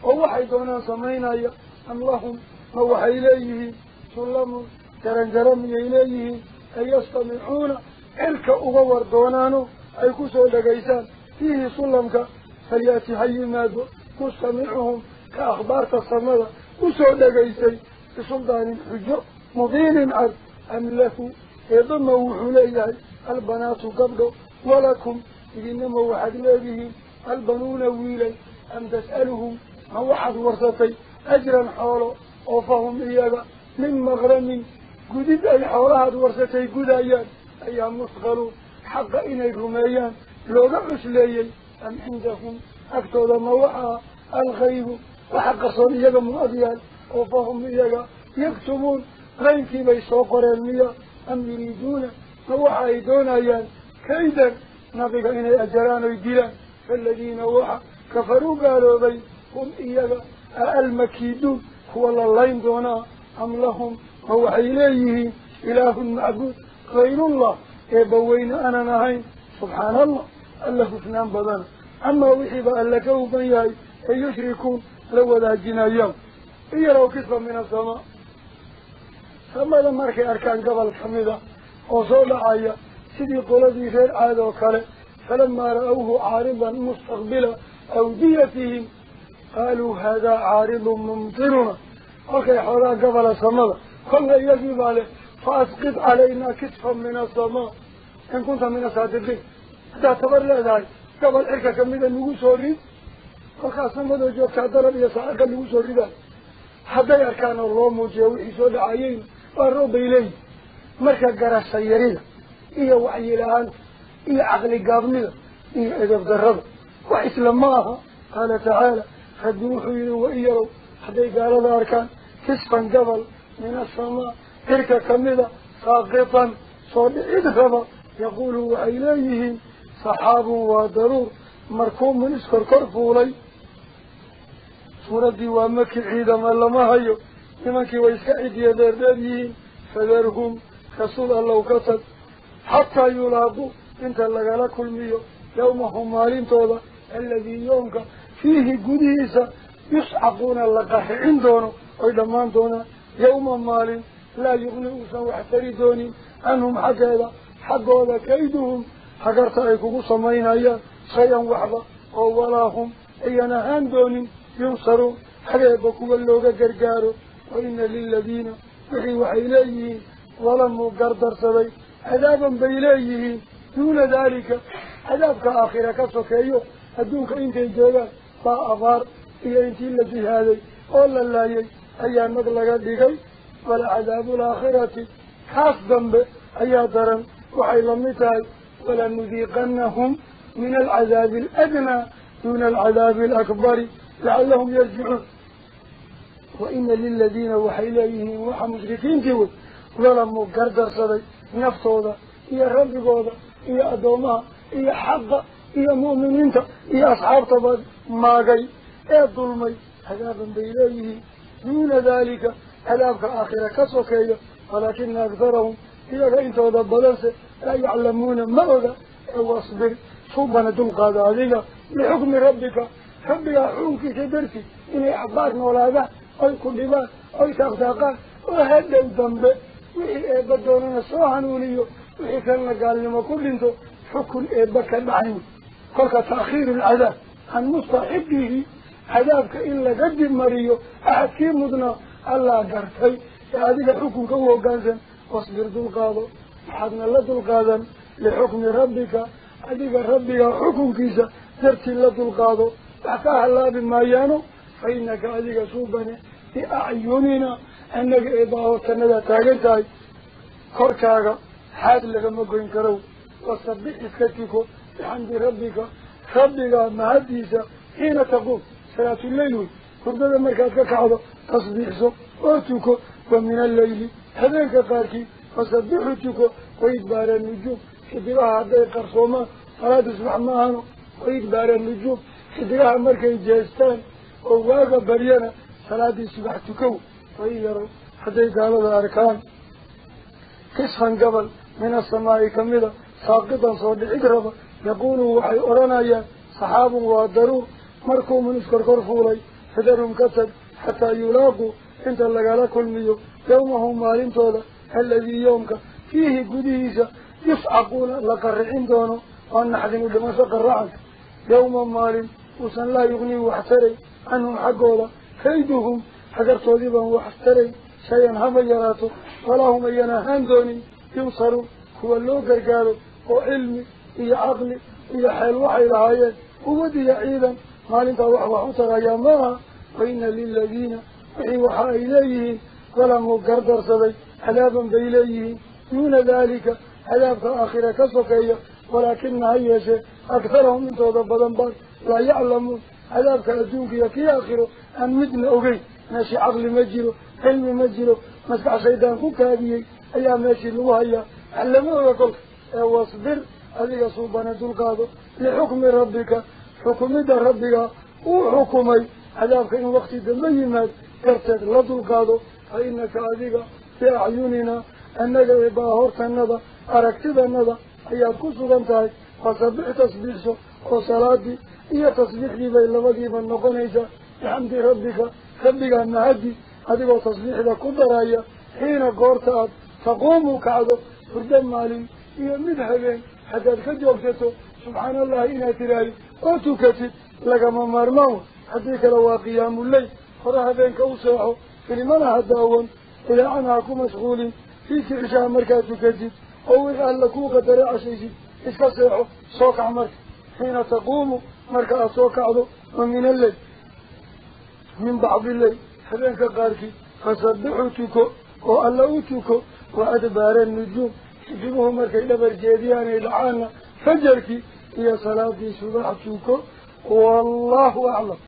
[SPEAKER 1] ووحي دونان سمينا أم لهم موحى إليه سلم جرنجرم إليه أي يستمعون إلك أغور دونانو أي كسو لقيسان فيه سلمك فليأتي حي مادو مستمعهم كأخبار تصمد كسو لقيسي بسلطان حجو مبين عد أم له يضم وحليه البنات قبله ولكم إنما وحد به البنون ويلي أم تسألهم ما وحد ورثتي أجرا حوله أوفهم إياك من مغرم قدد أي حولها ورثتي قدايان أيام مثقلون حق إني رميان لو دعس لي أم عندهم أكثر ما وحى الغيب وحق صنيك مؤذيان أوفهم إياك يكتبون غينك بيسوقر المياه أم يريدون ما وحى يدون أيان كيدا نبيك إني أجران ويدلان فالذين وحى كفروا قالوا بي هم إياك المكيدون هو الله دونا أم لهم هو إليه إله معبود غير الله إبوين أنا نهين سبحان الله الله فنان بدن أما وحب ألكه بيهي يشركون لو ذا جنايا إيروا كسبا من السماء ثم لما أركي أركان قبل الحميدة وصول عاية سيدي قولدي غير عاد وكاله فلما رأوه عارضا مستقبلا أوديتهم قالوا هذا عارض ممطرنا أوكي حولا قبل السماء قلنا يجب عليه فأسقط علينا كسفا من السماء إن كنت من الصادقين تعتبر لا ذلك قبل إركا كميدا نقول سوري قلنا السماء وجوك ضرب يسعى نقول سوري حتى يركان الله موجه وحسود عيين والرب إليه مركا قرى السيرين إيه وعي الآن إيه عقل قابلنا إيه إذا بدرب وإسلام معها قال تعالى خدوحوا وإيروا حتى قال الأركان كسفا قبل من السماء تلك كمدة ساقطا صادق يقول وإليه صحاب ودرور مركوم من اسكر كرفولي سورة ومكي عيدا ما لما هيو لمنكي ويسكعد يدردين فذرهم رسول الله كتب حتى يلاقوا انت لقال كل ميو يومهم مالين توضا الذي يومك fiihi gudihiisa yuscaquuna la qarxicin doono oy dhammaan doonaan yawma maalin laa yuqni uusan wax tari doonin canhum xaggeeda xaggooda kayduhum hagarta ay kugu samaynayaan shay-an waxba oo walaa hum ayan ahaan doonin yunsaruun xageeba kuwa looga gargaaro. Wa ina liladiina wixii waxay leeyihiin dalamuu gardarsaday cadaaban bay leeyihiin duuna daalika cadaabka aakhira ka sokeeyo adduunka intay joogaan baa abaar iyo intii la jihaaday oo la laayay ayaa nag laga dhigay. Walacadaabu alaakhirati kaas dambe ayaa daran waxay lamid tahay walanudiiqanahum min alcadaabi aladnaa duuna alcadaabi alakbari lacalahum yarjicuun. Wa ina liladiina waxay leeyihiin waxa mushrikiintii wey dalamuu gardarsaday naftooda iyo rabbigooda iyo addoomaha iyo xaqa iyo mu'miniinta iyo asxaabtaba maagay ee dulmay cadaaban bay leeyihiin duuna daalika cadaabka aakhira ka sokeeya. Walaakina akharahum iyaga intooda badanse laa yaclamuuna ma oga. Ee wasbir suubana dulqaada adiga lixukmi rabbika rabbigaa xukunkiisa dartii inay cabaar noolaadaan oy ku dhibaan oy taaqtaaqaan oo hadhow dambe wixii eebba doonana soo hanuuniyo wixii kalena gaalnimo ku dhinto xukun eebba ka dhacayn. Kolka taakhiiru alcadaab can mustaxiqihi cadaabka in laga dib mariyo axadkii mudnaa allaa gartay ee adiga xukunka u hoggaansan. Wasbir dulqaado waxaadna la dulqaadan lixukmi rabbika adiga rabbiga xukunkiisa dartii la dulqaado wax ka halaabi maayaano. Fa inaka adiga suubane biacyunina annaga eebbaa hortanada taagan tahay korkaaga xaad lagama goyn karow. Wasabbix iska tuko bixamdi rabbika rabbiga mahaddiisa xiina taquum salaatuleyl wey hurdada markaad ka kacdo tasbiixso oo tuko. Wa min alleyli habeenka qaarkii fasabbixu tuko. Waidbaara nujuum xidigaha hadday qarsoomaan salaada subax maahano. Waidbaara nujuum xidigaha markay jeestaan oo waaga baryana salaadii subax tukow. Wain yarow hadday gaalada arkaan kisfan gabal min asamaa'i kamida saaqitan soo dhicid raba yaquuluu waxay odhanayaan saxaabun waa daruur markuumun iskorkor fuulay fadarhum ka tag xataa yulaaquu inta lagala kulmiyo yawmahum maalintooda aladii yowmka fiihi gudihiisa yuscaquuna la qarricin doono oo naxdinu dhimasho qaracanka. Yawma maalin uusan laa yugnii wax taray canhum xaggooda kayduhum hagartoodii baan wax taray shayan haba yaraato walaa hum ayan ahaan doonin yunsaruun kuwa loo gargaaro oo cilmi iyo caqli iyo xeel waxay lahaayeen quwad iyo ciidan maalintaa wax wax u tarayaa maaha. Wa ina liladiina wixii waxa ay leeyihiin dalamuu gardarsaday cadaaban bay leeyihiin duuna daalika cadaabka aakhira ka sokeeya. Walaakina ha yeeshee akharahum intooda badan baan laa yaclamuun cadaabka adduunka iyo kii aakhiro aan midna ogeyn. Meeshii caqli ma jiro cilmi ma jiro maskax shaydaan ku kaadiyey ayaa meeshii lagu hayaa wax lama oga kolka. Ee wasbir adiga suubana dulqaado lixukmi rabbika xukumidda rabbiga uu xukumay cadaabka in waqti dambe yimaad darteed la dulqaado. Fa inaka adiga biacyunina annaga eebbaa hortanada aragtidanada ayaad ku sugan tahay. Fasabbix tasbiixso oo salaadii iyo tasbiixdii bay labadiiba noqonaysaa bixamdi rabbika rabbigaa mahadi adigoo tasbiixda ku daraya xiina goorta aad taquumu kacdo hurdo maalin iyo mid habeen haddaad ka joogsato subxaana allahi inaad tiraahi oo tukatid lagama maarmaan. Haddii kale waa qiyaamuleyl hore habeenka u seexo filimana ha daawan ilaacana ha ku mashquulin fiidkii cishaha markaad tukatid oo wixii alla kuu qadaray cashaysid iska seexo soo kac marka xiina taquumu marka aada soo kacdo. Wa min alleyl min bacdi leyl habeenka qaarkii fasabbixu tuko oo alla u tuko. Wa adbaara nujuum xidiguhu markay dhabar jeediyaan ay dhacaanna fajarkii iyo salaadii subax tuko. Wallahu aclam.